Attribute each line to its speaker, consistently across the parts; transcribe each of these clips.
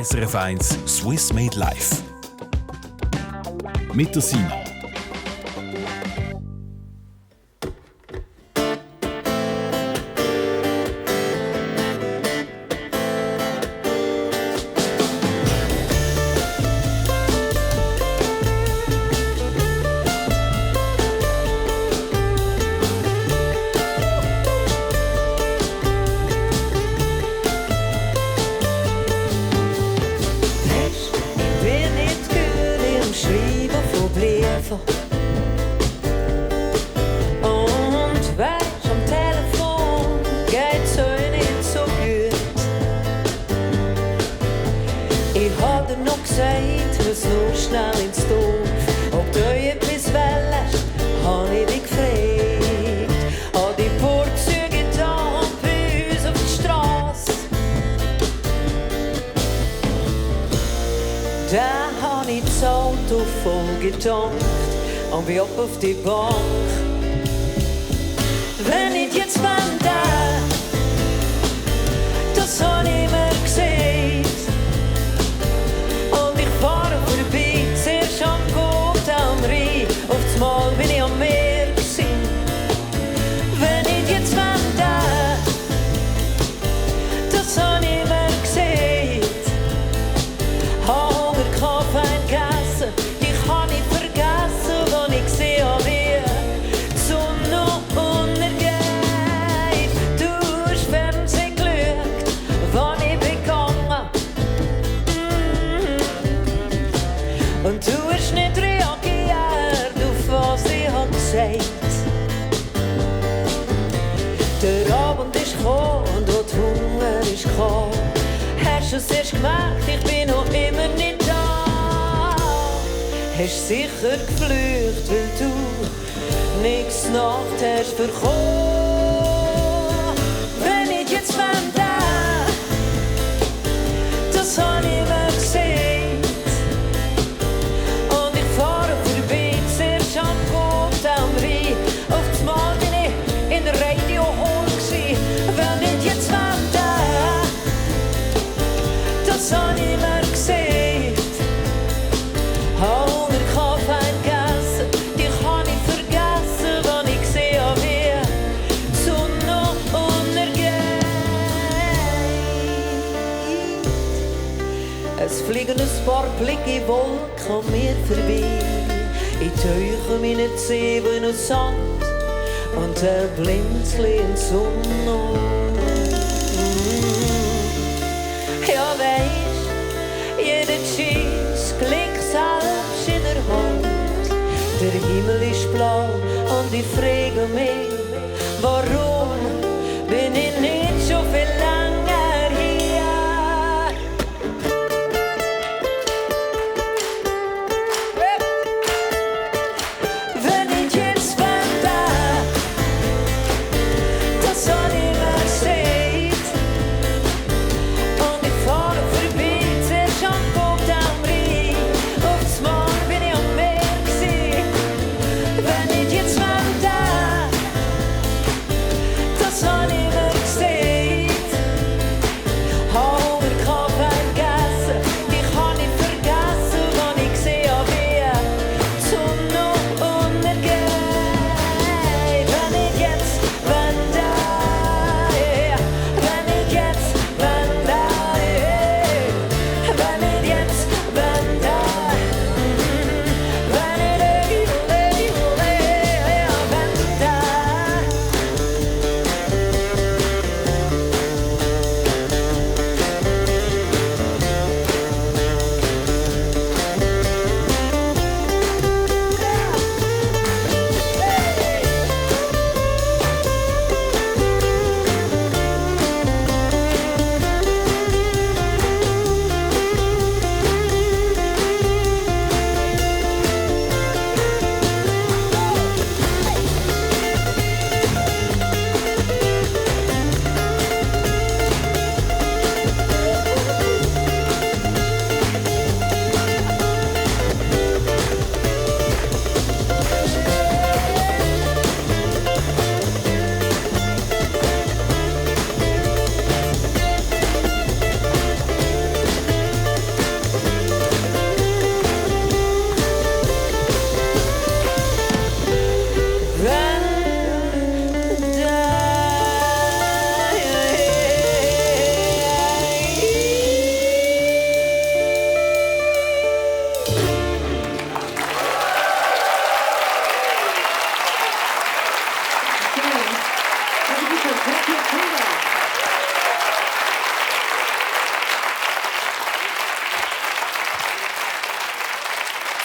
Speaker 1: SRF 1 Swiss Made Life. Mit der Sina.
Speaker 2: Und wie ab auf die Bank. Wenn ich jetzt wende, das hab ich mir gesehen. Und ich fahre vorbei, zuerst am Gut am Rhein. Auf das Mal bin ich am Meer gewesen. Wenn ich jetzt wende, das hab ich mir gesehen. Hab Hunger, Kaffee gegessen. Ich hab nicht vergessen, was ich gesehen habe, wie die Sonne untergeht. Du hast Fernsehen geschaut, wann ich begangen. Und du hast nicht reagiert auf was ich hab gesagt. Der Abend ist gekommen und wo der Hunger ist gekommen. Hast du es erst gemerkt, ich bin noch immer nicht da. Hast sicher geflücht, weil du nix Nacht hast verkommen. Wenn ich jetzt wende, das hab ich mir gesehen. Und ich fahre vorbei, zuerst am Gut am Rhein. Auf das Mal bin ich in der Radio Hall gsi. Wenn ich jetzt wende, das hab ich mir gesehen. Hunger, Kaffee gegessen, dich hab ich vergessen, wann ich gesehen hab, wie die Sonne untergeht. Es fliegen ein paar blicke Wolken an mir vorbei. Ich tauche meine Zwiebeln in den Sand und blinzle in die Sonne. Ja, weisst, jeder Cheese klingt selbst in der Hand. Der Himmel ist blau und ich frage mich, warum bin ich nicht schon viel länger hier? Wenn ich jetzt wende, das hab ich mir gesehen. Und ich fahre vorbei, zuerst am Gut am Rhein. Auf das Mal bin ich am Meer gewesen. Wenn ich jetzt wende,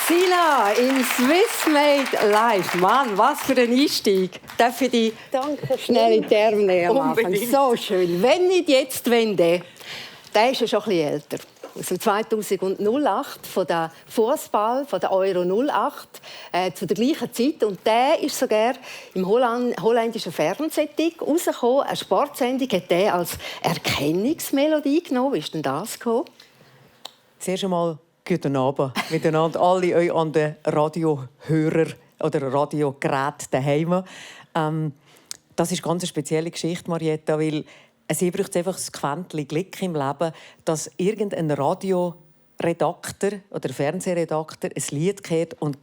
Speaker 3: Sina, in Swiss Made Life. Mann, was für ein Einstieg. Darf ich dich schnell in die Arme nehmen?
Speaker 4: Unbedingt.
Speaker 3: So schön. Wenn nicht jetzt, wenn der. Der ist ja schon ein bisschen älter. Aus dem 2008, von der Fußball, von der Euro 08, zu der gleichen Zeit. Und der ist sogar im holländischen Fernsehtick rausgekommen. Eine Sportsendung hat der als Erkennungsmelodie genommen. Wie ist denn das gekommen?
Speaker 4: Zuerst einmal guten Abend miteinander, alle euch an den Radiohörer oder Radiogeräten daheim. Das ist ganz eine spezielle Geschichte, Marietta, weil es braucht einfach ein Quäntchen Glück im Leben, dass irgendein Radioredakteur oder Fernsehredakteur ein Lied hört und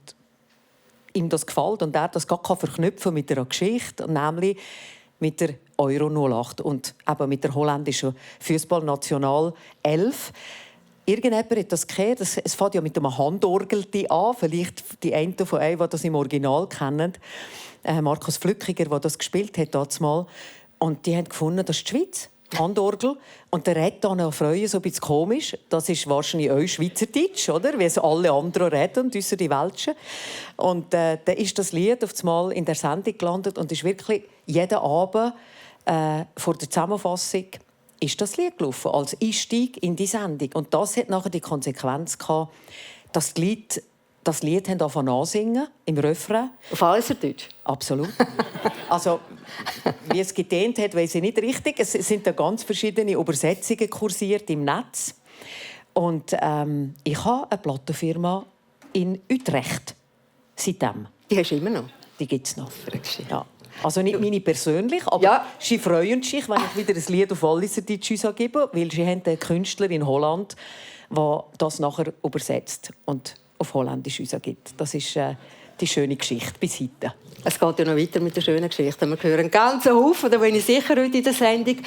Speaker 4: ihm das gefällt und er das gar verknüpfen mit einer Geschichte, nämlich mit der Euro 08 und eben mit der holländischen Fußballnational 11. Irgendjemand hat das gehört. Es fängt ja mit einem Handorgel an. Vielleicht die einen von euch, die das im Original kennen. Markus Flückiger, der das gespielt hat damals. Und die haben gefunden, das ist die Schweiz. Handorgel. Und der redet dann auf Freuen, so ein bisschen komisch. Das ist wahrscheinlich euer Schweizerdeutsch, oder? Wie es alle anderen reden, außer die Welschen. Und dann ist das Lied auf einmal in der Sendung gelandet und ist wirklich jeden Abend vor der Zusammenfassung ist das Lied gelaufen, als Einstieg in die Sendung. Und das hat nachher die Konsequenz gehabt, dass die Leute das Lied anfangen ansingen im Refrain.
Speaker 3: Auf Schweizerdeutsch?
Speaker 4: Absolut. Also, wie es gedehnt hat, weiss ich nicht richtig. Es sind da ganz verschiedene Übersetzungen kursiert im Netz. Und ich habe eine Plattenfirma in Utrecht. Seitdem.
Speaker 3: Die hast du immer noch?
Speaker 4: Die gibt es noch. Ja. Also nicht meine persönlich, aber
Speaker 3: ja.
Speaker 4: Sie freuen sich, wenn ich wieder ein Lied auf Walliserdeutsch gebe, weil sie haben einen Künstler in Holland, der das nachher übersetzt und auf Holländisch gibt. Das ist die schöne Geschichte bis heute.
Speaker 3: Es geht ja noch weiter mit der schönen Geschichte. Wir hören einen ganzen Haufen, da bin ich sicher heute in der Sendung.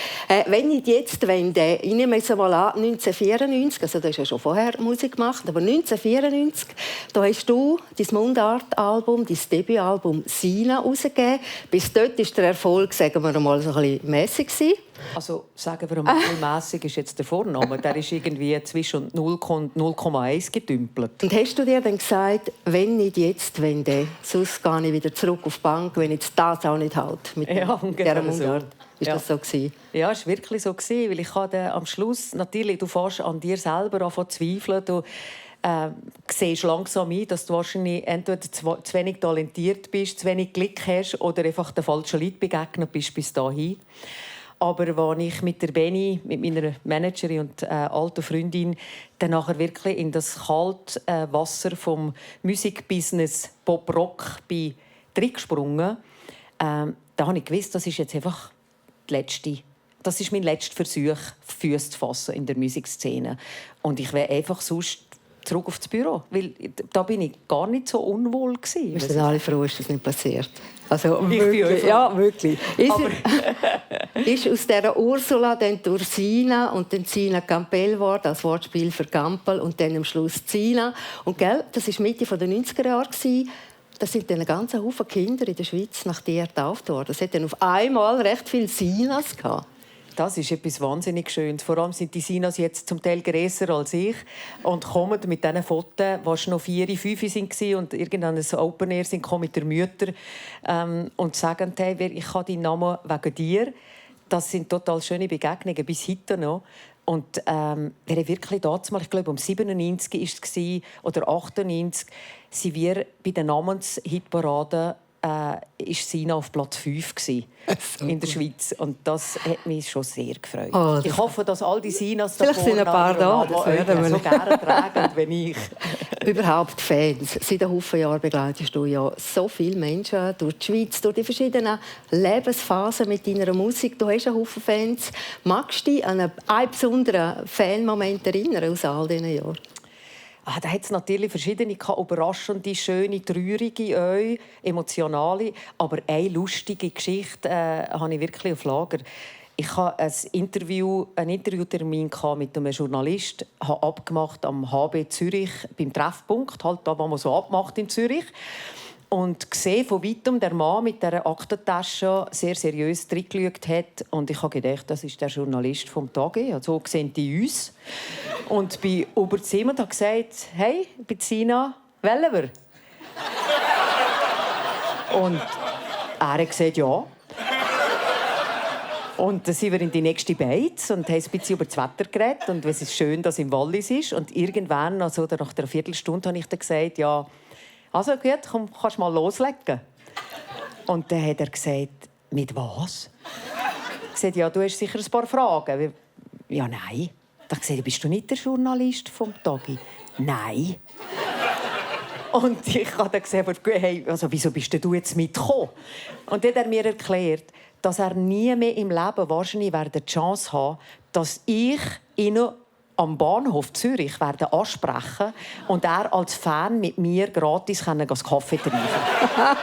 Speaker 3: Wenn nicht jetzt, wenn ich nehme jetzt einmal an, 1994, also du hast ja schon vorher Musik gemacht, aber 1994, da hast du dein Mundart-Album, dein Debütalbum «Sina» herausgegeben. Bis dort war der Erfolg, sagen wir mal, so ein bisschen mässig gewesen.
Speaker 4: Also sagen wir mal, mässig ist jetzt der Vorname. Der ist irgendwie zwischen 0 und 0,1 gedümpelt.
Speaker 3: Und hast du dir dann gesagt, wenn nicht jetzt, wenn dann, sonst gehe ich wieder zurück auf die Bank, wenn jetzt das auch nicht halt mit
Speaker 4: ja,
Speaker 3: dieser Mundart? Ist
Speaker 4: ja.
Speaker 3: das so gewesen?
Speaker 4: Ja, es war wirklich so gewesen, weil ich habe am Schluss natürlich, du fährst an dir selber an zu zweifeln. Du siehst langsam ein, dass du wahrscheinlich entweder zu wenig talentiert bist, zu wenig Glück hast oder einfach den falschen Leuten begegnet bist bis dahin. Aber als ich mit der Benni, mit meiner Managerin und alten Freundin, dann nachher wirklich in das kalte Wasser vom Musikbusiness Pop-Rock bin reingesprungen, da habe ich gewusst, das ist jetzt einfach das ist mein letzter Versuch, Füße zu fassen in der Musikszene. Und ich wäre einfach sonst zurück aufs Büro, weil da bin ich gar nicht so unwohl gewesen.
Speaker 3: Wir sind alle froh, dass das nicht passiert. Also
Speaker 4: ich
Speaker 3: wirklich,
Speaker 4: bin
Speaker 3: ja, wirklich. Ist aus dieser Ursula dann durch Sina und dann Sina Campbell geworden, als Wortspiel für Campbell und dann am Schluss Sina. Und gell, das war Mitte der 90er Jahre. Da sind dann ein ganzer Haufen Kinder in der Schweiz nach dir getauft worden. Es hat dann auf einmal recht viele Sinas gehabt.
Speaker 4: Das ist etwas wahnsinnig Schönes. Vor allem sind die Sinas jetzt zum Teil grösser als ich und kommen mit diesen Fotos, die schon noch 4, 5 waren und irgendwann ein Open Air sind mit der Mütter und sagen, hey, ich habe deinen Namen wegen dir. Das sind total schöne Begegnungen bis heute noch. Und wir haben wirklich damals, ich glaube um 97 war es oder 98, sind wir bei den Namenshitparaden ist Sina auf Platz 5 in der Schweiz. Und das hat mich schon sehr gefreut.
Speaker 3: Oh,
Speaker 4: ich hoffe, dass all die Sinas da
Speaker 3: vielleicht sind ein paar da, das werden wir
Speaker 4: so gerne tragen wie ich.
Speaker 3: Überhaupt Fans. Seit einem Haufen Jahren begleitest du ja so viele Menschen durch die Schweiz, durch die verschiedenen Lebensphasen mit deiner Musik. Du hast einen Haufen Fans. Magst du dich an einen besonderen Fanmoment erinnern aus all diesen Jahren?
Speaker 4: Da hat es natürlich verschiedene überraschende, schöne, traurige, emotionale. Aber eine lustige Geschichte habe ich wirklich auf Lager. Ich hatte einen Interviewtermin mit einem Journalist, habe abgemacht am HB Zürich beim Treffpunkt, halt da, wo man so abmacht in Zürich. Und gesehen von weitem der Mann mit dieser Aktentasche sehr seriös reingeschaut hat. Und ich habe gedacht, das ist der Journalist vom Tag. So sehen die uns. Und bin über das Zimmer und habe gesagt, hey, ich bin Sina. wollen wir? Und er hat gesagt, ja. Und dann sind wir in die nächste Beiz und haben ein bisschen über das Wetter geredet und es ist schön, dass es im Wallis ist. Und irgendwann, also nach einer Viertelstunde, habe ich dann gesagt, ja, also gut, komm, kannst mal loslegen. Und dann hat er gesagt, mit was? Ich gesagt, ja, du hast sicher ein paar Fragen. Ja, nein. Dann gesagt, bist du nicht der Journalist vom Tagi? Nein. Und ich habe dann gesagt, hey, also, wieso bist du jetzt mitgekommen? Und dann hat er mir erklärt, dass er nie mehr im Leben wahrscheinlich die Chance haben, dass ich ihn am Bahnhof Zürich ansprechen und er als Fan mit mir gratis Kaffee trinken kann.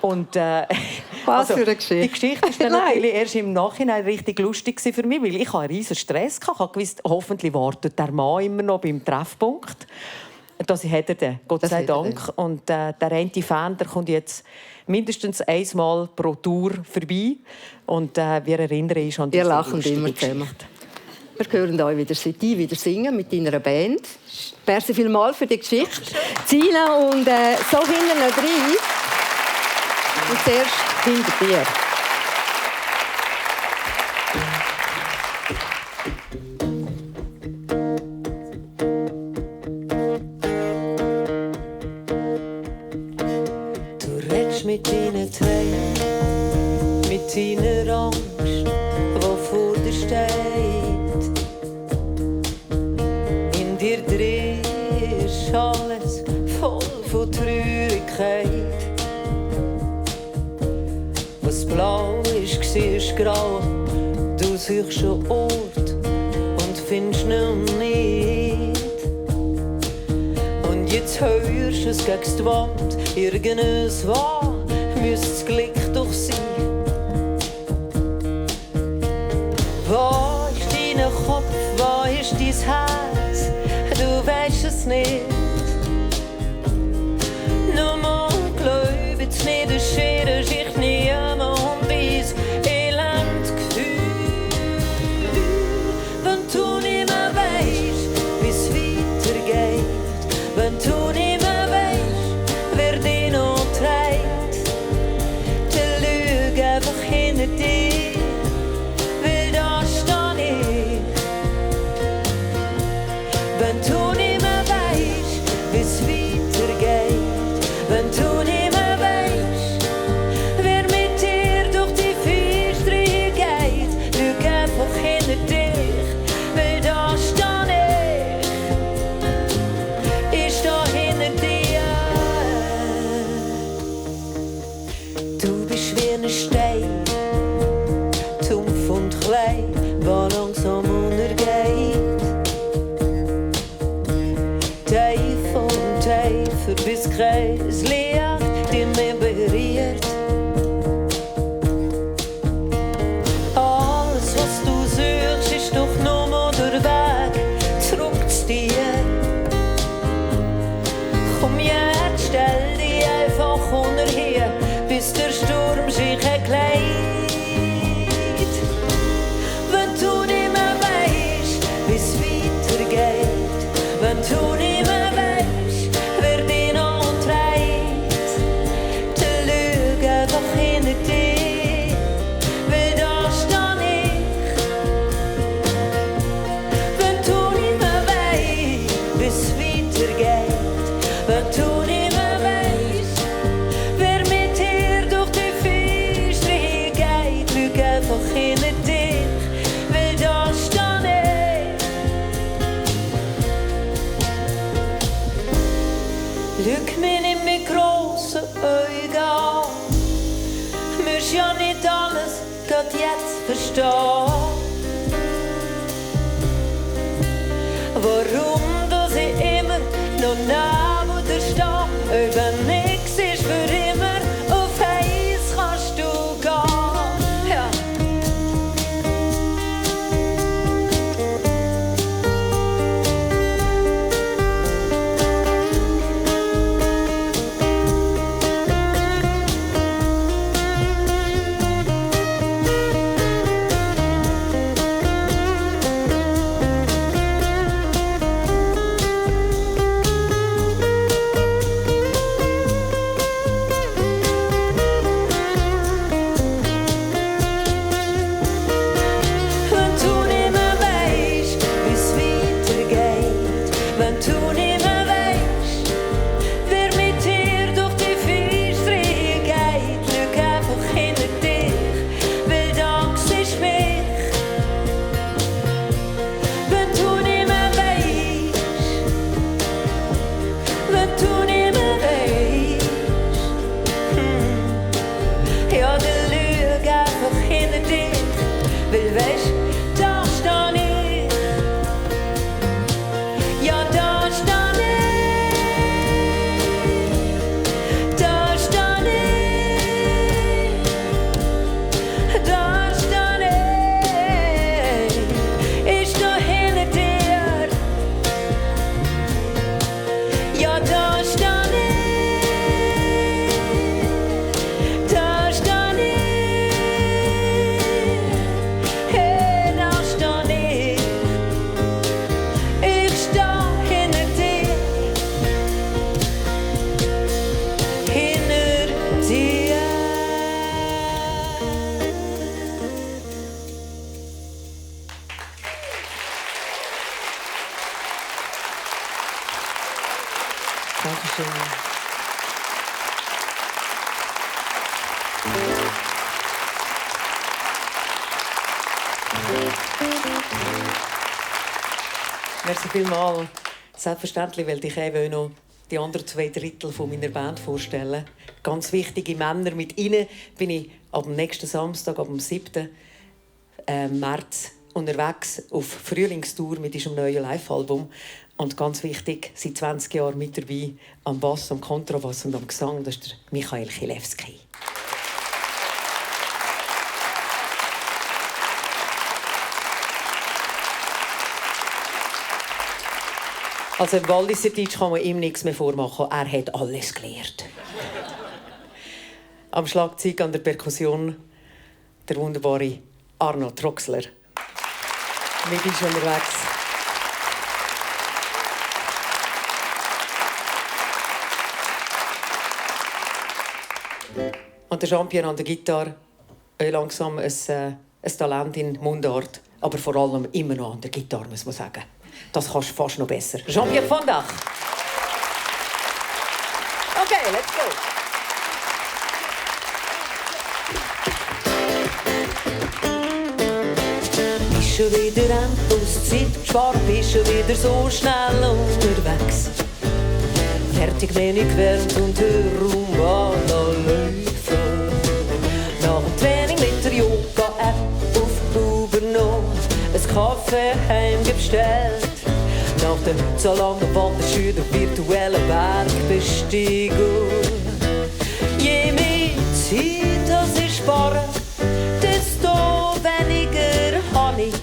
Speaker 4: Und
Speaker 3: was für eine Geschichte.
Speaker 4: Die Geschichte ist dann natürlich erst im Nachhinein richtig lustig für mich, weil ich einen riesen Stress hatte. Ich wusste, hoffentlich wartet der Mann immer noch beim Treffpunkt. Das hat er dann, Gott sei Dank. Und der eine Fan, der kommt jetzt mindestens einmal pro Tour vorbei. Und wir erinnern uns an diese lustige
Speaker 3: immer zusammen. Wir hören euch wieder singen mit deiner Band. Merci vielmals für die Geschichte. Zina und so hinten rein. Und zuerst hinter dir.
Speaker 2: Du redest mit deinen Tränen, mit deiner Angst, die vor dir steht. In dir drin ist alles voll von Traurigkeit. Was blau ist, siehst grau. Du suchst einen Ort und findest ihn nicht. Und jetzt hörst du es gegen die Wand. Irgendes war, müsste das Glück doch sein. Wo ist dein Kopf, wo ist dein Herz? Du weisst es nicht. Nur mal glaub jetzt nicht, es schert sich niemand um dein Elendgefühl. Wenn du nicht mehr weisst, wie es weitergeht, wenn du nicht mehr weisst, wer dich noch trägt, dann lüg einfach hinter dir, weil da steh ich. Wenn du nicht mehr weisst, wie es weitergeht, wenn du nicht mehr weisst, wer mit dir durch die Fenster geht, lüg einfach hinter dich, weil da steh ich. Ich steh hinter dir. Du bist wie ein Stein, dumpf und klein, der langsam untergeht. Tiefer und tiefer, bis kein Licht dich mehr berührt. Alles, was du suchst, ist doch nur mal der Weg zurück zu dir. Komm jetzt, stell dich einfach unter hier, bis der Sturm sich erklärt. Wenn du nicht mehr weisst, wie es weitergeht, wenn du nicht mehr weisst, wer dich noch trägt, dann lüg einfach hinter dir, weil da steh ich. Wenn du nicht mehr weisst, wie es weitergeht, wenn du nicht mehr weisst, wer mit dir durch die Fenster geht, lüg einfach hinter dir, weil da steh ich. Lüg mir nicht mit grossen Augen an, musst ja nicht alles grad jetzt verstehen. Warum du sie immer noch neben dir stehst, wenn nix ist für immer, auf eins kannst du gehen. Ja.
Speaker 4: Dankeschön. Merci vielmals. Selbstverständlich, weil ich eben noch die anderen 2/3 von meiner Band vorstellen. Ganz wichtige Männer. Mit ihnen bin ich ab dem nächsten Samstag, ab dem 7. März, unterwegs auf Frühlingstour mit diesem neuen Live-Album. Und ganz wichtig, seit 20 Jahren mit dabei, am Bass, am Kontrabass und am Gesang, das ist der Michael Chilewski. Also im Walliserdeutsch kann man ihm nichts mehr vormachen. Er hat alles gelernt. Am Schlagzeug, an der Perkussion, der wunderbare Arno Troxler. Mit uns unterwegs. Und der Champion an der Gitarre, langsam ein Talent in Mundart, aber vor allem immer noch an der Gitarre, muss man sagen. Das kannst du fast noch besser. Jean-Pierre von Dach. Okay, let's go.
Speaker 2: Bist schon wieder endlos Zeit gespart, bist schon wieder so schnell unterwegs. Fertig, wenig gewärmt und der Raum anlaufen. Nach dem Training mit der Yoga-App auf Uber noch ein Kaffee heimbestellt. Nach der so langen Wanderschuhe der virtuellen Bergbesteigung. Je mehr Zeit das ich spare, desto weniger habe ich,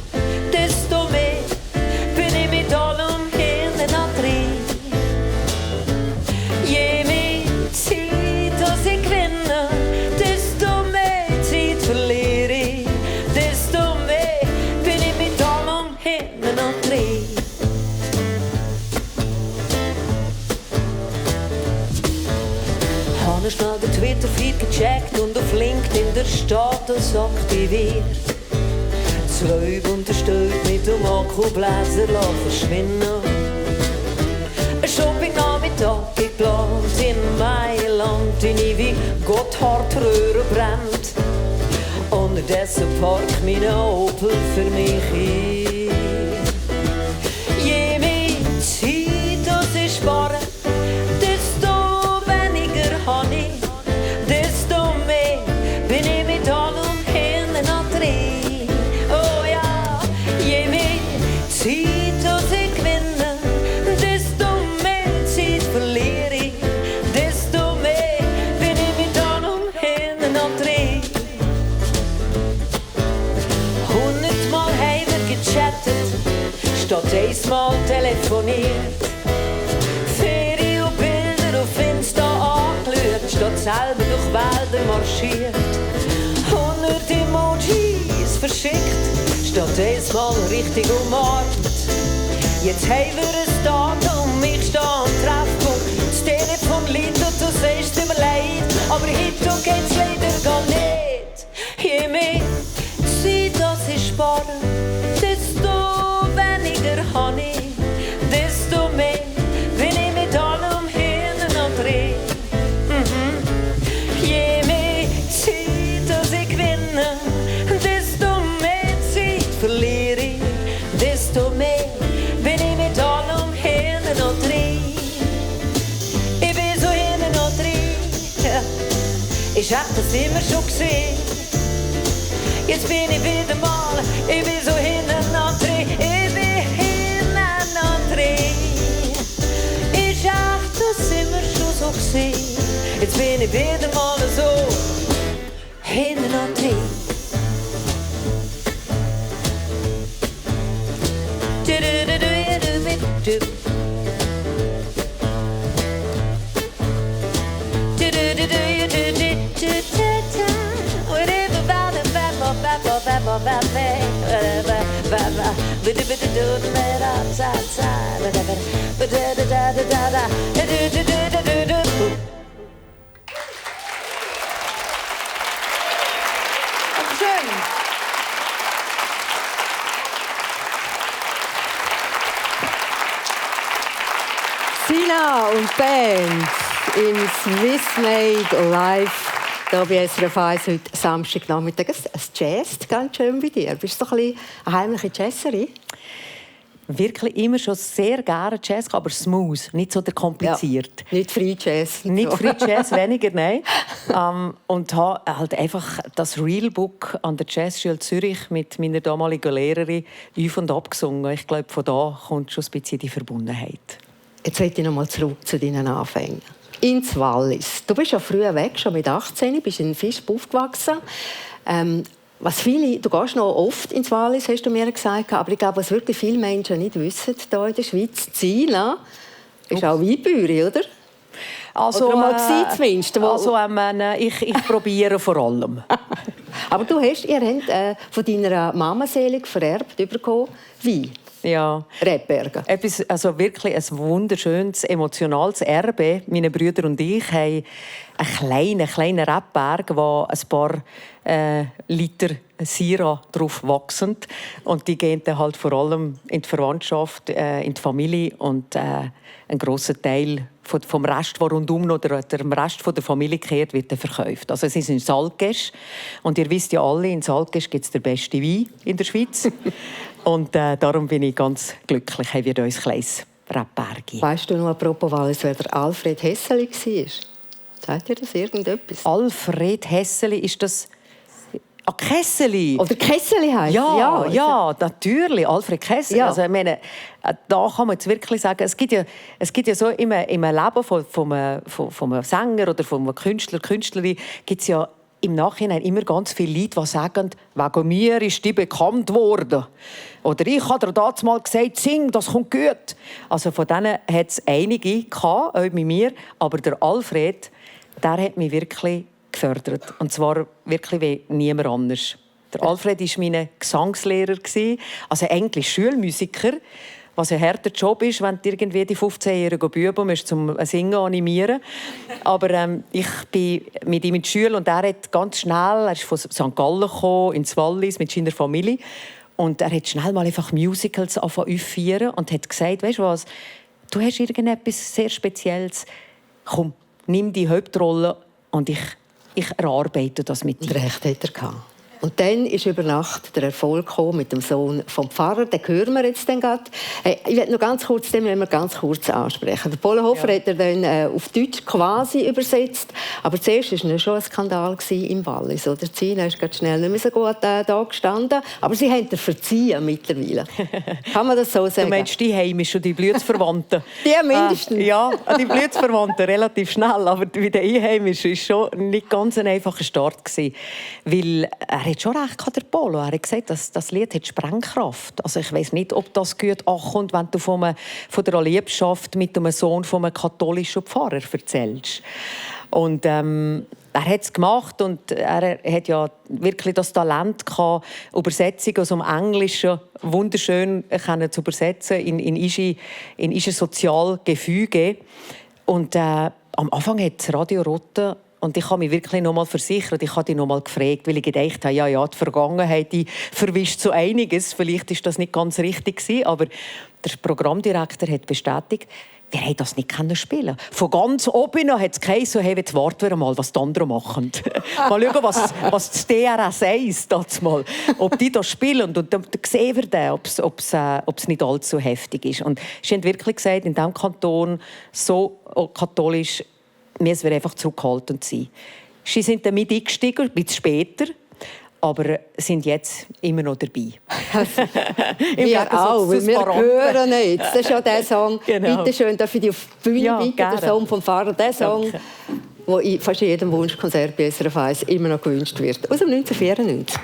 Speaker 2: desto mehr bin ich mit allem hinten drin. Je mehr Zeit das ich gewinne, desto mehr Zeit verliere ich, desto mehr bin ich mit allem hinten drin. Ich habe schnell den Twitter-Feed gecheckt und auf LinkedIn der Status aktiviert. 2 unterstellt mit dem Akkubläser verschwinden. Ein Shopping-Nachmittag geplant in Mailand, in wie Gotthard-Röhre brennt. Unterdessen parkt mein Opel für mich ein. Je mehr Zeit das ich spare, desto weniger habe ich, desto mehr bin ich mit allem hinten drin. Oh ja, je mehr Zeit das ich gewinne, desto mehr Zeit verliere ich, desto mehr bin ich mit allem hinten drin. 100-mal haben wir gechattet, statt 1-mal telefoniert. Ferien-Bilder auf Insta angeschaut, statt selber durch Wälder marschiert. 100 Emojis verschickt, statt 1-mal richtig umarmt. Jetzt haben wir ein Datum, ich stehe am Treffpunkt. Das Telefon liegt und du sagst mir leid, aber heute geht's leider gar nicht. Je mehr Zeit das ich spare, desto weniger habe ich, desto mehr bin ich mit allem hinten drin. Je mehr Zeit das ich gewinne, desto mehr Zeit verliere ich, desto mehr bin ich mit allem hinten drin. Ich bin so hinten drin, ja. Ich hab das immer schon gesehen. Jetzt bin ich wieder mal, ich bin so hinten drin, ich bin hinten drin. Ich hab das immer schon so gesehen. Jetzt bin ich wieder mal so hinten drin.
Speaker 3: Sina und Band im Swiss Made Live. Hier bei SRF 1 heute Samstagnachmittag. Es jazzt ganz schön bei dir. Bist du so ein bisschen eine heimliche Jazzerin?
Speaker 4: Wirklich immer schon sehr gerne Jazz, aber smooth, nicht so kompliziert.
Speaker 3: Ja, nicht Free Jazz.
Speaker 4: Nicht Free Jazz, weniger, nein. Und habe halt einfach das Real Book an der Jazzschule Zürich mit meiner damaligen Lehrerin auf und ab gesungen. Ich glaube, von da kommt schon ein bisschen die Verbundenheit.
Speaker 3: Jetzt will ich noch mal zurück zu deinen Anfängen. Ins Wallis. Du bist ja früher weg, schon mit 18, bist in Fischb aufgewachsen. Du gehst noch oft ins Wallis, hast du mir gesagt, aber ich glaube, was wirklich viele Menschen nicht wissen, hier in der Schweiz, Zina ist auch Weinbäuerin, oder?
Speaker 4: Also,
Speaker 3: oder mal zumindest.
Speaker 4: Ich probiere vor allem.
Speaker 3: Aber ihr habt von deiner Mama selig vererbt bekommen, Wein.
Speaker 4: Ja.
Speaker 3: Rebbergen.
Speaker 4: Also wirklich ein wunderschönes, emotionales Erbe. Meine Brüder und ich haben einen kleinen Rebberg, wo ein paar Liter Syrah drauf wachsen. Und die gehen dann halt vor allem in die Verwandtschaft, in die Familie. Und ein grosser Teil vom Rest, der rundum oder dem Rest der Familie kehrt, wird dann verkauft. Also es ist in Saltgesch. Und ihr wisst ja alle, in Saltgesch gibt es den besten Wein in der Schweiz. Und darum bin ich ganz glücklich, haben wir uns ein kleines Rebbergi.
Speaker 3: Weißt du noch, apropos Wallis, wer der Alfred Hesseli war? Sagt dir das irgendetwas?
Speaker 4: Alfred Hesseli, ist das... Kesseli.
Speaker 3: Oder Kesseli heisst
Speaker 4: ja, natürlich. Alfred Kesseli.
Speaker 3: Ja.
Speaker 4: Also, ich meine, da kann man jetzt wirklich sagen, es gibt ja so im Leben vom Sänger oder vom Künstler, Künstlerin, gibt es ja im Nachhinein immer ganz viele Leute, die sagen, wegen mir ist die bekannt worden. Oder ich habe dir damals mal gesagt, sing, das kommt gut. Also von denen hat es einige gehabt, auch mit mir. Aber der Alfred, der hat mich wirklich gefördert. Und zwar wirklich wie niemand anders. Der Alfred war mein Gesangslehrer, also eigentlich Schulmusiker, was ein harter Job ist, wenn du irgendwie die 15-jährigen Buben zum Singen animieren. Aber ich bin mit ihm in die Schule und er hat ganz schnell, er ist von St. Gallen gekommen, ins Wallis mit seiner Familie. Und er hat schnell mal einfach Musicals aufführen und hat gesagt, weißt du was, du hast irgendetwas sehr Spezielles, komm, nimm die Hauptrolle und ich erarbeite das mit dir.
Speaker 3: Recht hat er gehabt. Und dann ist über Nacht der Erfolg gekommen mit dem Sohn vom Pfarrer. Den hören wir jetzt dann gerade. Ich will noch ganz kurz, ansprechen. Der Polenhofer hat er dann auf Deutsch quasi übersetzt. Aber zuerst war es schon ein Skandal im Wallis. Oder? Zina ist ganz schnell nicht mehr so gut da gestanden. Aber sie haben dir verziehen mittlerweile. Kann man das so sagen?
Speaker 4: Du meinst die Heimischen, die Blutsverwandten?
Speaker 3: Die mindestens.
Speaker 4: Ja, die Blutsverwandten relativ schnell. Aber bei den Einheimischen war es schon nicht ganz ein einfacher Start. Weil er hat schon recht, der Polo. Er hat gesagt, das Lied hat Sprengkraft. Also ich weiss nicht, ob das gut ankommt, wenn du von der Liebschaft mit einem Sohn von einem katholischen Pfarrer erzählst. Und er hat es gemacht und er hat ja wirklich das Talent gehabt, Übersetzungen aus dem Englischen wunderschön zu übersetzen in ische Sozialgefüge. Und am Anfang hat Radio Rotte. Und ich habe mich wirklich noch mal versichert, ich habe dich noch mal gefragt, weil ich gedacht habe, ja, die Vergangenheit die verwischt so einiges. Vielleicht ist das nicht ganz richtig gewesen, aber der Programmdirektor hat bestätigt, wir haben das nicht spielen. Von ganz oben hat es geheißen, hey, jetzt warten wir mal, was die anderen machen. Mal schauen, was das DRS 1 mal, ob die das spielen. Und dann sehen wir dann, ob es nicht allzu heftig ist. Und sie haben wirklich gesagt, in diesem Kanton so katholisch, müssen wir einfach zurückhaltend sein. Sie sind damit eingestiegen, ein bisschen später, aber sind jetzt immer noch dabei.
Speaker 3: Wir auch, weil wir hören nicht. Das ist ja der Song. Genau. Bitte schön, darf ich dich auf die Bühne bitten, der Song vom Pfarrer. Der Song, der in fast jedem Wunschkonzert bei SRF 1 immer noch gewünscht wird. Aus dem 1994.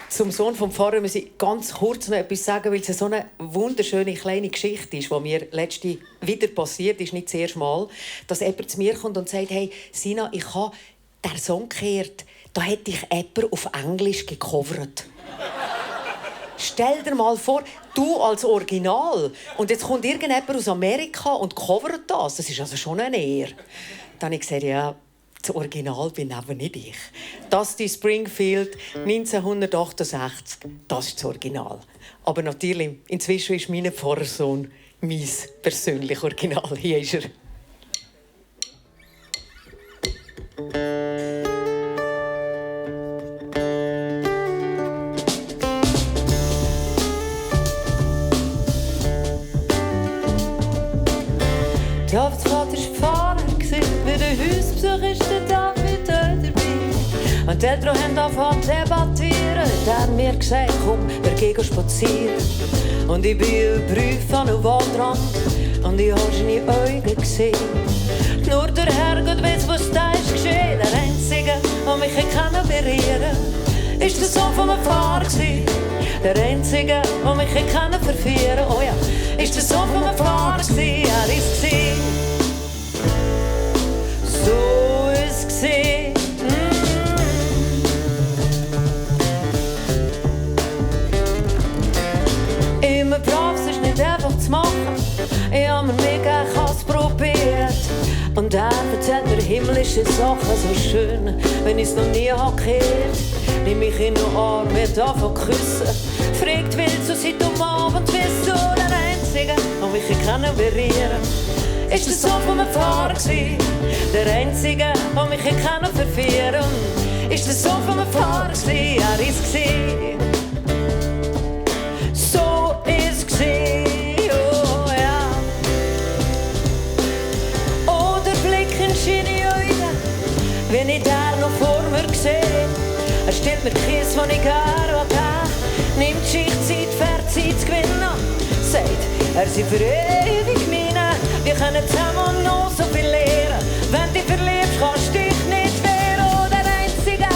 Speaker 4: Zum Sohn vom Pfarrer muss ich ganz kurz noch etwas sagen, weil es so eine wunderschöne kleine Geschichte ist, die mir letzte wieder passiert ist, nicht das erste Mal, dass jemand zu mir kommt und sagt, hey, Sina, ich habe den Song gehört, da hätte ich jemanden auf Englisch gecovert. Stell dir mal vor, du als Original und jetzt kommt irgendjemand aus Amerika und covert das. Das ist also schon eine Ehre. Dann habe ich gesagt, ja, Das Original bin aber nicht ich. Dusty Springfield 1968, das ist das Original. Aber natürlich, inzwischen ist mein Pfarrersohn mein persönliches Original. Hier ist er.
Speaker 2: Der Vater war Fahrer, wie der Hausbesuch ist der David dabei. Und die Eltern haben angefangen zu debattieren. Dann haben mir gesagt, komm, wir gehen spazieren. Und ich bin überprüft an den Waldrand und ich habe seine Augen gesehen. Nur der Herrgott weiss, was da ist geschehen. Der Einzige, der mich berühren konnte, ist der Sohn von meinem Vater. Der Einzige, der mich verführen konnte, oh ja, ist der Sohn von meinem Vater. Er ist gesehen. So ist gesehen. Immer brav, es ist nicht einfach zu machen. Ich habe mir mega krass probiert. Und er erzählt mir himmlische Sachen, so schön, wenn ich es noch nie gehört. Nimm mich in den Arm, wird davon küssen. Fragt wild, so seit am Abend bist du der Einzige, der mich berühren kann. Ist der Sohn von meinem Vater gewesen. Der Einzige, der mich verführen kann. Ist der Sohn von meinem Vater gewesen. Er ist gesehen. So ist gesehen, oh ja. Oh, der Blick in seine Augen, wenn ich da noch vor mir sehe. Er stellt mir Kies, den ich gerne habe. Nimmt sich Zeit, Zeit zu gewinnen. Sagt, er sei für ewig meine. Wir können zusammen noch so viel lernen. Wenn du dich verliebst, kannst du dich nicht wehren. Oh, der Einzige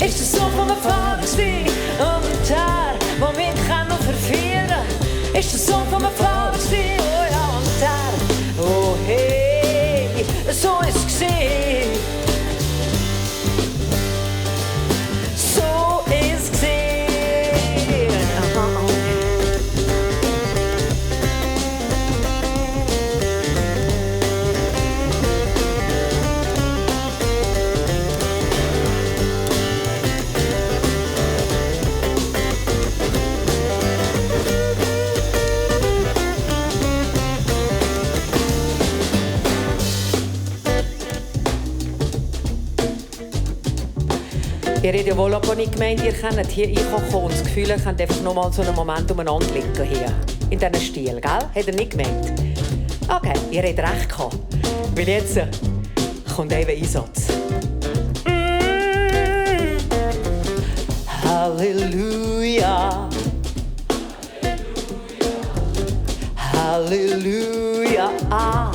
Speaker 2: ist der Sohn von meinem Vater gewesen. Und der, der mich noch verführen kann, ist der Sohn von meinem Vater gewesen. Oh ja, und der, oh hey, so ist es gesehen. Ihr habt ja wohl auch nicht gemeint, ihr könnt hier reinkommen und das Gefühl, ihr könnt einfach noch mal so einen Moment umeinander liegen hier. In diesen Stil, gell? Habt ihr nicht gemeint? Okay, ihr habt recht gehabt. Weil jetzt kommt eben Einsatz. Halleluja. Halleluja. Ah.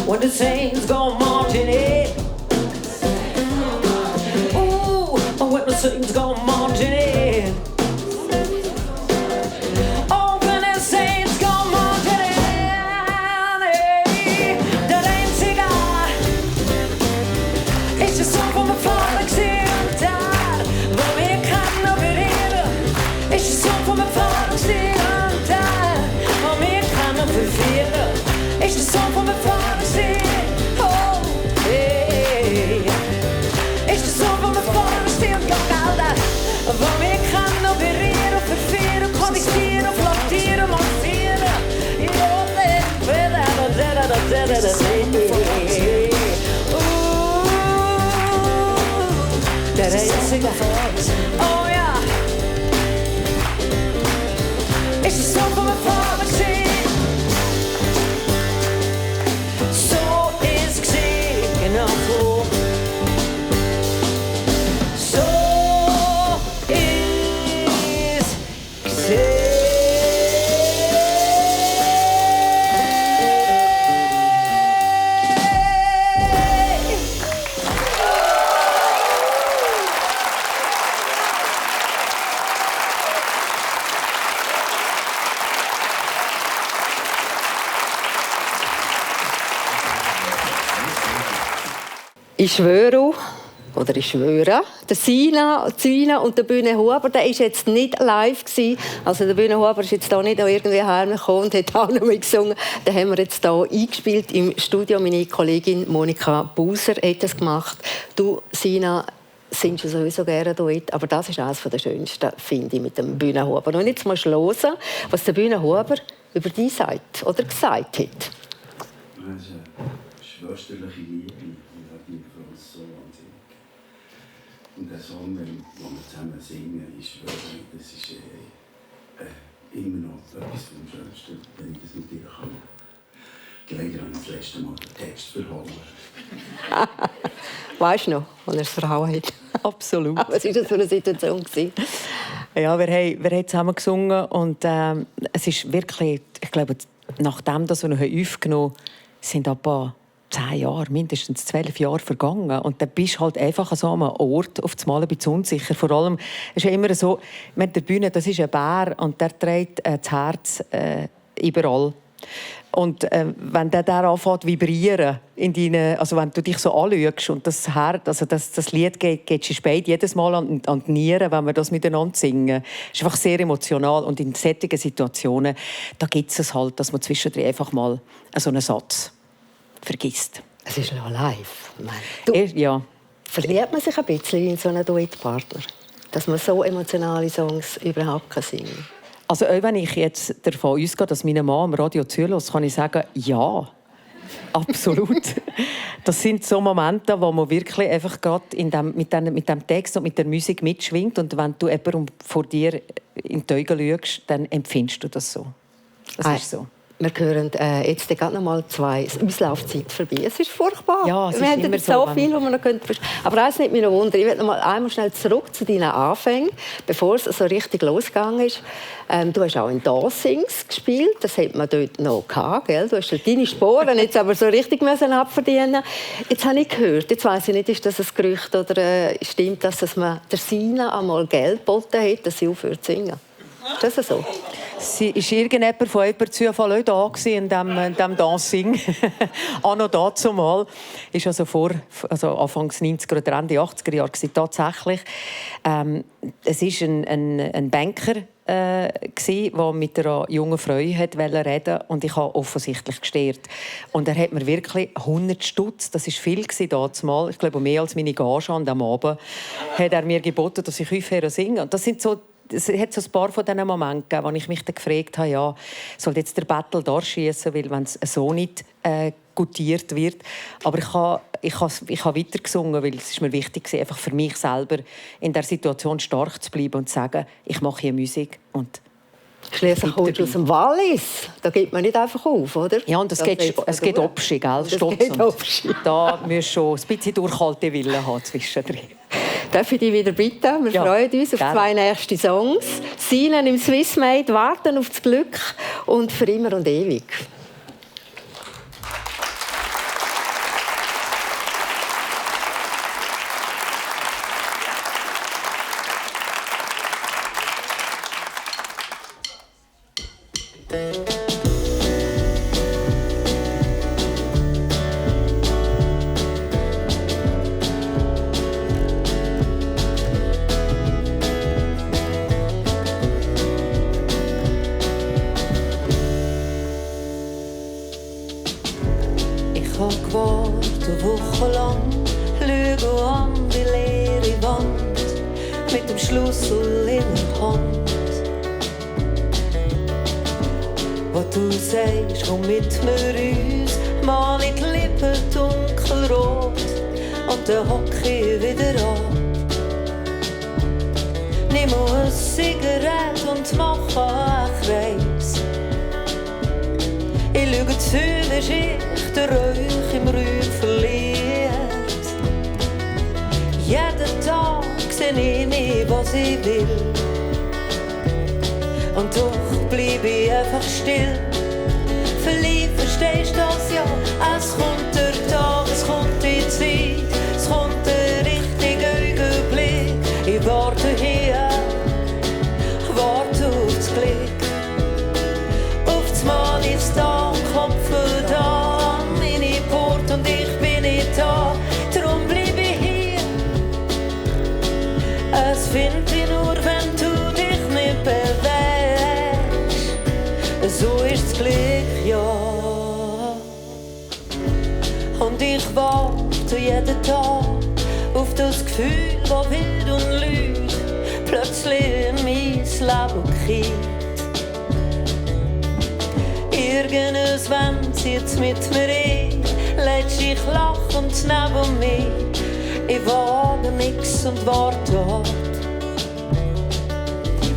Speaker 2: When the saints go marching in. Ooh, when the saints go marching in. Oh, when the saints go marching in. Hey, der Einzige ist der Sohn von meinem Vater gewesen. Der, wo wir kann berühren, ist der Sohn von meinem Vater gewesen. Der, wo wir kann verführen, ist der Sohn von meinem Vater. Waar ik ga nog bereren, ververen, connecteren, flatteren, masseren. Der Einzige, oh ja, is de zoon van mijn vader gezien. Zo is gezien, genau so.
Speaker 3: Ich schwöre, der Sina und der Bühne Huber, der war jetzt nicht live gewesen. Also der Bühne Huber ist jetzt da nicht noch irgendwie hergekommen und hat auch noch mal gesungen. Den haben wir jetzt hier eingespielt im Studio. Meine Kollegin Monika Buser hat das gemacht. Du, Sina, singst du sowieso gerne Duett, aber das ist eines der schönsten, finde ich, mit dem Bühne Huber. Und jetzt mal hören, was der Bühne Huber über dich sagt oder gesagt hat.
Speaker 5: Das ist eine schwesterliche Liebe. Ich habe die Frau so wahnsinnig. Und der Song, den wir zusammen singen, ich schwöre, das ist immer noch etwas vom Schönsten, wenn ich das mit dir kann. Leider habe ich das letzte Mal den Text verhauen.
Speaker 3: Weißt du noch, als er es verhauen hat?
Speaker 4: Absolut.
Speaker 3: Was war das für eine Situation?
Speaker 4: Ja, wir haben zusammen gesungen und es ist wirklich, ich glaube, nachdem wir noch aufgenommen haben, sind etwa 10 Jahre, mindestens 12 Jahre vergangen. Und dann bist du halt einfach an so einem Ort auf einmal ein bisschen unsicher. Vor allem, es ist ja immer so, mit der Bühne, das ist ein Bär und der trägt das Herz überall. Und wenn der anfängt zu vibrieren, also wenn du dich so anschaust und das Herz, also das Lied geht spät jedes Mal an die Nieren, wenn wir das miteinander singen. Es ist einfach sehr emotional. Und in solchen Situationen, da gibt es halt, dass man zwischendrin einfach mal so einen Satz vergisst.
Speaker 3: Es ist noch live.
Speaker 4: Ja.
Speaker 3: Verliebt man sich ein bisschen in so einen Duettpartner? Dass man so emotionale Songs überhaupt singen kann?
Speaker 4: Also auch wenn ich jetzt davon ausgehe, dass meine Mann am Radio zuhört, kann ich sagen, ja, absolut. Das sind so Momente, wo man wirklich einfach gerade mit dem Text und mit der Musik mitschwingt. Und wenn du jemandem vor dir in die Augen schaust, dann empfindest du das so. Das ist so.
Speaker 3: Wir hören jetzt gerade noch mal 2 Auslaufzeit vorbei. Es ist furchtbar.
Speaker 4: Ja, es
Speaker 3: wir
Speaker 4: ist immer
Speaker 3: so viel, was man noch verstehen könnte. Aber eines nimmt mich noch Wunder. Ich will noch mal einmal schnell zurück zu deinen Anfängen, bevor es so richtig losgegangen ist. Du hast auch in Dancings gespielt. Das hat man dort noch gehabt, gell? Du hast deine Sporen jetzt aber so richtig abverdienen. Jetzt habe ich gehört, jetzt weiss ich nicht, ist das ein Gerücht oder stimmt das, dass man der Sina einmal Geld geboten hat, dass sie aufhört zu singen? Ist das so?
Speaker 4: Sie war irgendjemand von jemandem Zufall auch da in diesem Dancing. Auch noch dazu mal. Ist also Anfangs 90er oder Ende 80er Jahre tatsächlich. Es war ein Banker, der mit einer jungen Frau reden wollte. Und ich habe offensichtlich gestört. Und er hat mir wirklich 100 Stutz, das war viel damals, ich glaube mehr als meine Gage an diesem Abend, hat er mir geboten, dass ich aufhöre zu singen. Und das sind so, es hat so ein paar von diesen Momenten gegeben, wo ich mich dann gefragt habe, ja, soll jetzt der Battle da schießen, weil wenn es so nicht gutiert wird. Aber ich habe weiter gesungen, weil es ist mir wichtig war, einfach für mich selber in der Situation stark zu bleiben und zu sagen, ich mache hier Musik und
Speaker 3: Schliesslich kommst du aus dem Wallis. Da geht man nicht einfach auf, oder?
Speaker 4: Ja, und es geht Obschi, gell? Da musst du schon ein bisschen durchhalten Willen haben zwischendrin.
Speaker 3: Darf ich dich wieder bitten? Wir freuen uns auf 2 nächste Songs. Sina im Swissmade, warten auf das Glück und für immer und ewig.
Speaker 2: Ich habe gewartet, wochenlang, schaue an die leere Wand mit dem Schlüssel in der Hand. Was du sagst, komm mit mir uns, mal in die Lippen dunkelrot und dann hocke ich wieder an. Nimm eine Zigarette und mache einen Kreis. Ich schaue zu, wie sich der Rauch im Rauch verliert. Jeden Tag sehe ich mich, was ich will. Und doch bleib ich einfach still. Verliebt, verstehst du das ja? Es kommt der Tag, es kommt die Zeit, es kommt der richtige Augenblick. Ich warte hier, warte auf das Glück. Auf das Mal ist da, Kopf da, meine Port und ich bin nicht da. Drum ich warte jeden Tag auf das Gefühl, das wild und lügt plötzlich in mein Leben kehrt. Irgendwann zieht's mit mir ein, lässt ich lachend neben mir. Ich wage nix und warte ab.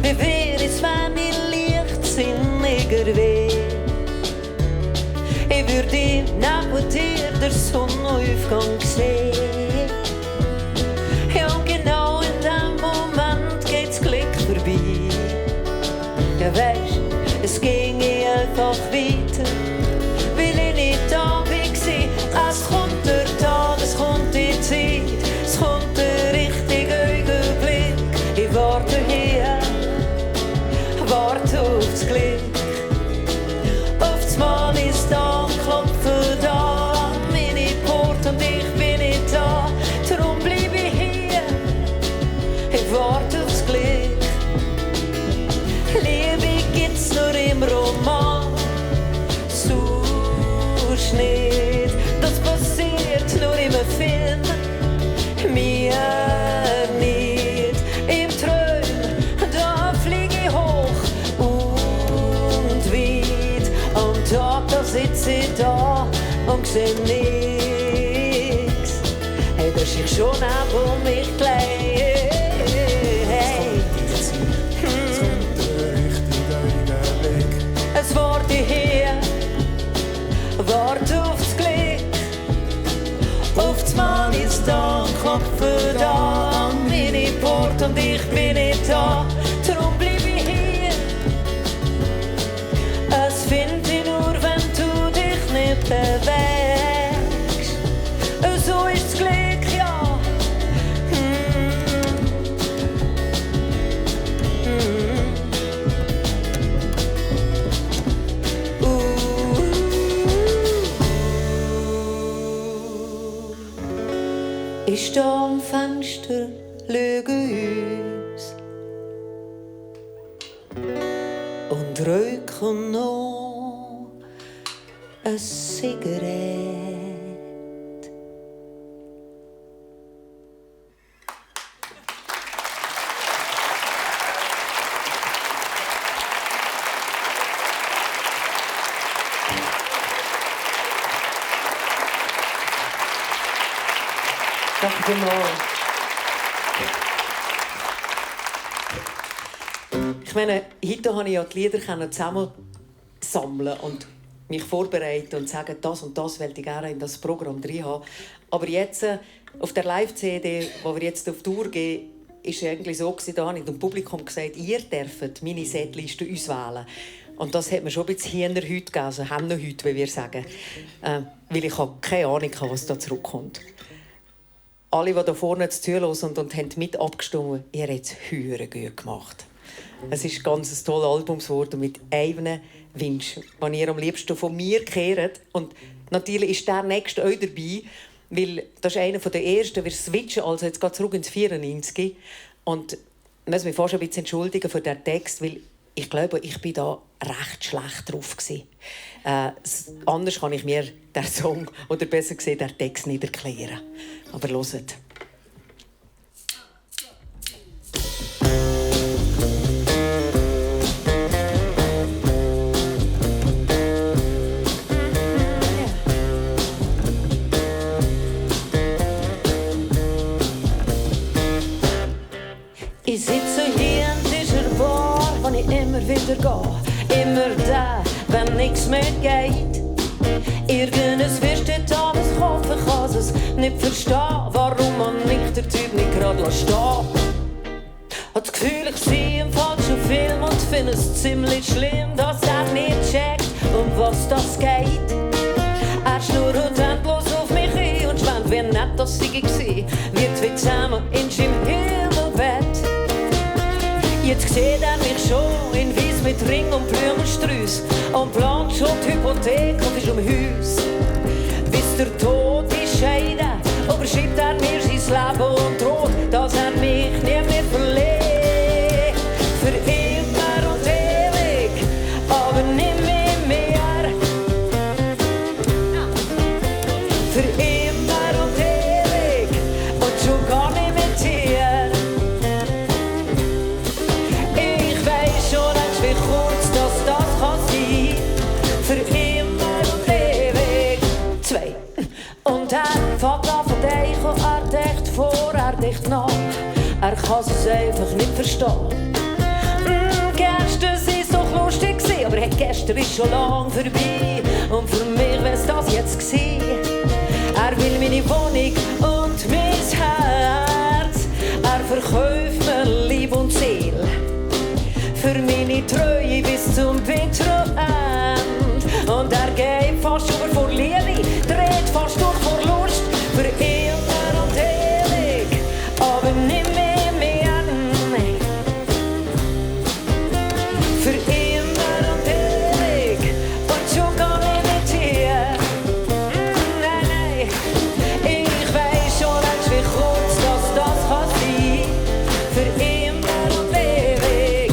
Speaker 2: Wie wär es, wenn ich leichtsinniger wär? Ich würde neben dir den Sonnenaufgang sehen. Ja, und genau in dem Moment geht's Glück vorbei. Ja, weisst, es ging einfach weiter, weil ich nicht da war. Es kommt der Tag, es kommt die Zeit, es kommt der richtige Augenblick. Ich warte hier, warte aufs Glück. Auf das Mal ist da, klopfe da an meine Port und ich bin nicht da. Darum bleib ich hier, ich warte aufs Glück. Liebe gibt's nur im Roman, sonst nicht. Das passiert nur im Film, mir nicht. Im Traum, da flieg ich hoch und weit. Am Tag, da sitz ich da und seh nix. Hey, da ist ich schon neben mich gleich. Es warte hier, warte aufs Glück. Auf das Mann ist da, klopfe da an meine Port und ich bin nicht da. Darum bleib ich hier. Es find ich nur, wenn du dich nicht bewegst. So ist das Glück, ja. Ich stehe am Fenster, schaue uns und rauche noch eine Zigarette.
Speaker 4: Danke vielmals. Ich meine, heute konnte ich ja die Lieder zusammen sammeln und mich vorbereiten und sagen, das und das will ich gerne in das Programm drin haben. Aber jetzt, auf der Live-CD, wo wir jetzt auf Tour gehen, war es eigentlich so, da habe ich dem Publikum gesagt, ihr dürft meine Setliste uns wählen. Und das hat mir schon ein bisschen Hühner heute gegeben, also Hühnerhüte, wie wir sagen. Weil ich keine Ahnung habe, was da zurückkommt. Alle, die hier vorne zuhören und haben mit abgestimmt, ihr habt es höher gut gemacht. Es ist ein ganz tolles Album geworden mit einem Wunsch, den ihr am liebsten von mir kehrt. Und natürlich ist der nächste auch dabei, weil das ist einer der ersten. Wir switchen also jetzt geht zurück ins 94. Und ich muss mich fast ein bisschen entschuldigen für den Text, weil ich glaube, ich bin da recht schlecht drauf gewesen. Anders kann ich mir den Song, oder besser gesagt, den Text nicht erklären. Aber hört.
Speaker 2: Ich sitze hier an dieser Bar, wo ich immer wieder gehe. Immer da, wenn nichts mehr geht. Irgendes wirst du Tages kaufen, kann es nicht verstehen, warum man mich der Typ nicht gerade stehen. Hat das Gefühl, ich sehe im falschen Film und finde es ziemlich schlimm, dass er nicht checkt, um was das geht. Er schnurrt endlos auf mich ein und schwärmt, wie nett das sei gewesen. Wir zwei zusammen in seinem Himmelbett. Jetzt sieht er mich schon in Weiss mit Ring und Blumensträuß und plant schon die Hypothek und ist Haus. Bis der Tod ist scheiden, überschreibt er mir sein Leben und droht, dass er mich nie mehr verliert. Für immer und ewig, aber nicht mehr. Für immer. Und er fängt an von dich und er denkt vor, er denkt nach. Er kann es einfach nicht verstehen. Gestern war es doch lustig, aber gestern ist schon lang vorbei. Und für mich wär's das jetzt gewesen. Er will meine Wohnung und mein Herz. Er verkauft mir Liebe und Seele. Für meine Treue bis zum bitteren Ende. Und er geht fast über vor Liebe, dreht fast durch vor Lust. Für immer und ewig, aber nicht mehr. Für immer und ewig, und schon gar nicht mit dir. Nein, nein, ich weiß schon längst, wie kurz das kann sein. Für immer und ewig.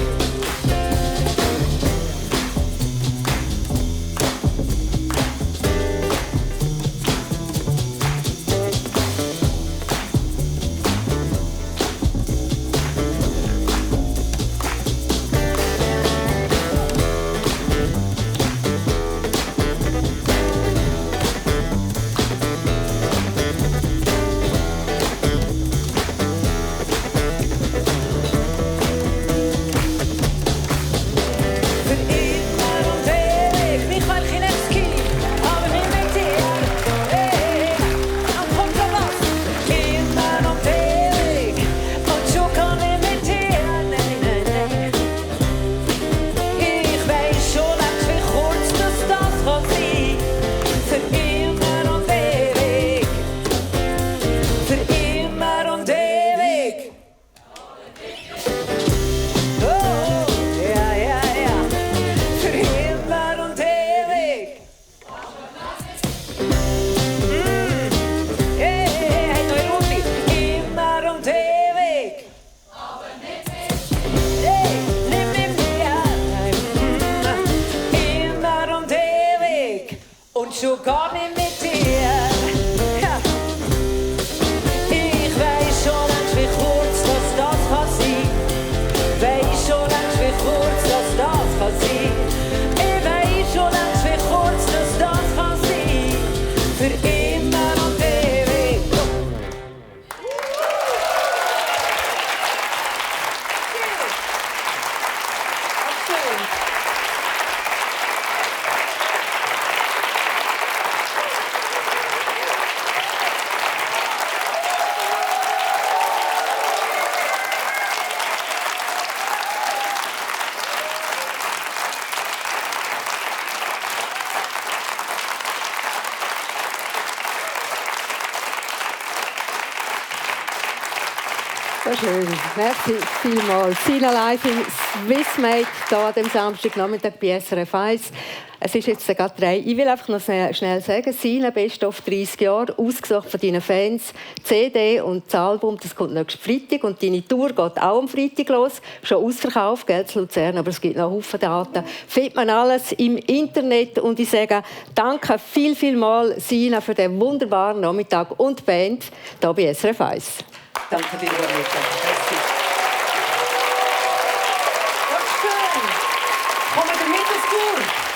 Speaker 2: Und schon gar nicht mit dir. Ja. Ich weiß schon längst, wie kurz das kann sein. Weiß schon längst, wie kurz das kann sein. Ich weiß schon längst, wie kurz das kann sein. Für immer und ewig.
Speaker 3: So schön. Merci vielmals. Sina live in Swissmade, hier an dem Samstagnachmittag bei SRF 1. Es ist jetzt gerade 3. Ich will einfach noch schnell sagen, Sina Best of 30 Jahre, ausgesucht von deinen Fans. Die CD und das Album, das kommt nächsten Freitag. Und deine Tour geht auch am Freitag los. Schon ausverkauft, Geld zu Luzern, aber es gibt noch einen Haufen Daten. Findet man alles im Internet. Und ich sage danke viel Sina für den wunderbaren Nachmittag und die Band hier bei SRF 1.
Speaker 4: Danke dir, Marita.
Speaker 2: Schön. Kommen wir mit auf Tour?